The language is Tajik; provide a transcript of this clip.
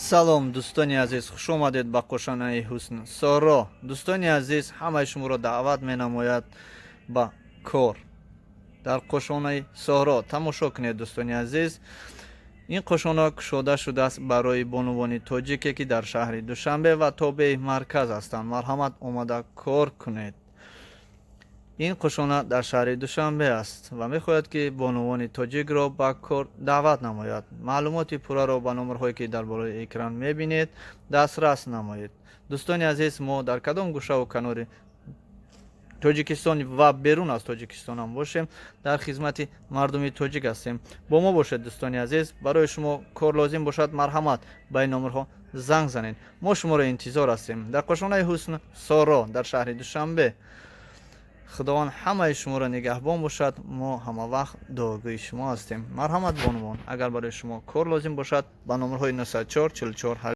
Салом, дӯстони азиз, хуш омадед ба кошонаи «Ҳусн Соро». Дӯстони азиз, ҳамаи шуморо даъват менамояд ба кор дар кошонаи Соро. Тамошо кунед, дӯстони азиз, ин кошона кушода шудааст барои бонувони тоҷике, ки дар шаҳри Душанбе ва тобеи марказ ҳастанд. Марҳамат, омада кор кунед. Ин кошона дар шаҳри Душанбе аст ва мехоҳад, ки бонувони тоҷикро ба кор даъват намояд. Маълумоти пурраро ба номерҳое, ки дар болои экран мебинед, дастрас намоед. Дӯстони азиз, мо дар кадом гӯшаву канори Тоҷикистон ва берун аз Тоҷикистон ҳам бошем, дар хизмати мардуми тоҷик ҳастем. Бо мо бошед, дӯстони азиз. Барои шумо кор лозим бошад, марҳамат, ба ин номерҳо занг занед. Мо шуморо интизор ҳастем дар кошонаи «Ҳусн Соро» дар шаҳри Душанбе. Худованд ҳамаи шуморо нигаҳбон бошад. Мо ҳама вақт дуогӯи шумо ҳастем. Марҳамат, бонувон, агар барои шумо кор лозим бошад, ба номерҳои 904 44.